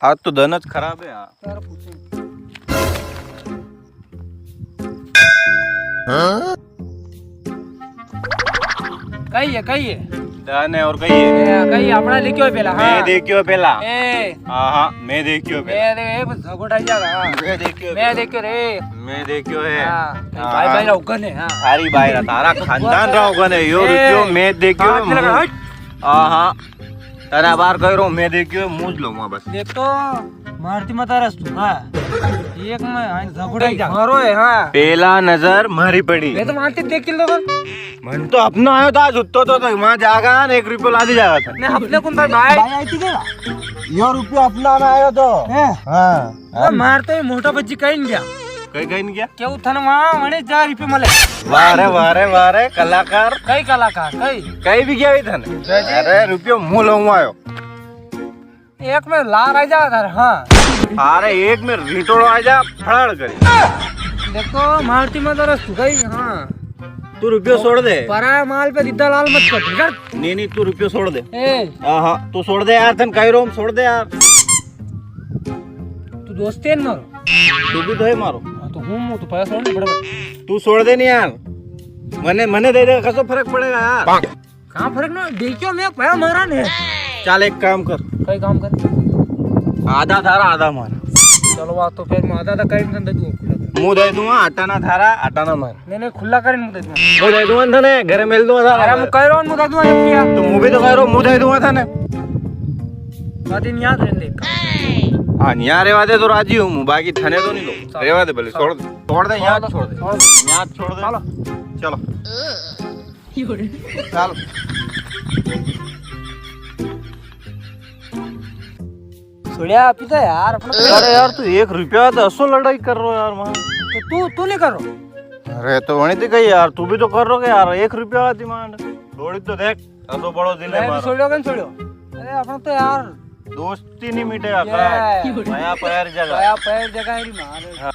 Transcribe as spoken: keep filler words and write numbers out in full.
आज तो दनज खराब है यार। यार पूछो। हाँ? कई है, कई है? दन है और कई है? ए, कई अपना देखियो पेला, मैं हाँ। देखियो पेला। ए। हाँ, हाँ, मैं देखियो पेला। मैं दे-, ए, बस झगड़ा ही जागा, हाँ। मैं देखियो मैं पेला। देखियो रे। मैं देखियो है। हाँ, हाँ, भाई, हाँ। भाई रा उगन है, हाँ। थारी भाई रा, थारा खानदान रा उगन है। यो ए, रुपयो मैं देखियो, हाथ में लगा, मुंह। हट। हाँ, हाँ। थारा बार कह रहा हूँ, मैं देखियो, मुंह लो बस। देख तो, मारती मत आ रहा तू, हाँ। एक में, हाँ, झगड़ा ही जागा। मारो है, हाँ। पेला नजर मारी पड़ी। मैं तो मारती देख के लो। मन तो अपना आयो था, जुत्तो तो, तो वहां जागा ना, एक रुपयो लादी जागा था। ने अपने कौन था भाई? भाई आई थी क्या? यो रुपयो अपना में आयो तो। हैं? हाँ। अरे मार तो ये मोटा बज्जी कहीं नहीं गया। कहीं, कहीं नहीं गया? क्यों थने वहाँ वने जा रुपये मले? वाह रे, वाह रे, वाह रे, कलाकार। कई कलाकार, कई? कहीं भी गया ही थने? जय जी। अरे रुपयो मुंह लऊं आयो। एक में लार आ जा घर, हाँ। अरे एक में रिटोड़ो आ जा, फड़ाड़ करी। देखो, मारती में तो रस गई, हाँ। तू रुपयो छोड़ दे। पराया माल पे दिद्दा लाल मत कर, डर। नहीं, नहीं, तू रुपयो छोड़ दे। ए। हाँ, हाँ, तू छोड़ दे यार, थन कह रहा हूँ, छोड़ दे यार। तू दोस्ती है ना मारो? तू भी तो है मारो। हाँ, तो हूँ, हूँ, तो पैसा छोड़ दे, बड़े बड़े। तू छोड़ दे नहीं यार, मने, मने दे दे, कसो फर्क पड़ेगा यार? कहाँ फर्क ना, देखियो मैं पाया मारा ने। चल एक काम कर। कई काम कर? आधा थारा, आधा मारा। चलो बात तो फिर मैं आधा आधा करीन दे दूँ खुला कर। मुंह दे दूंगा, आटा ना थारा, आटा ना मारा। नहीं, नहीं, खुला करीन मुंह दे दूंगा। मुंह दे दूंगा थने, घरे मिल दूंगा थारा। अरे, मैं कह रहा हूँ, मुंह दे दूंगा जब किया। तो मुंह भी तो कह रहा हूँ, मुंह दे दूंगा थने। बात नहीं याद रहने दे। हाँ, नहीं यार, रेवा दे तो राजी हूँ, बाकी थने तो नहीं दो। चल। रेवा दे भले, चल। छोड़ दे। छोड़ दे, याद छोड़ दे। छोड़ दे। याद छोड़ दे। चलो। चलो। चल। छोड़िया, आप ही तो यार, अपना अरे यार, तू एक रुपया तो असो लड़ाई कर रो यार, मां। तो तू, तू नहीं कर रो? अरे, तो वणी थी कही यार, तू भी तो कर रो के यार, एक रुपया डिमांड। थोड़ी तो देख, असो बड़ो दिल है मैं भी मारो। छोड़ियो के नहीं छोड़ियो? अरे, अपना तो यार दोस्ती नहीं मिटे ये यार। माया पैर जगह। माया पैर जगह है री मार। हाँ।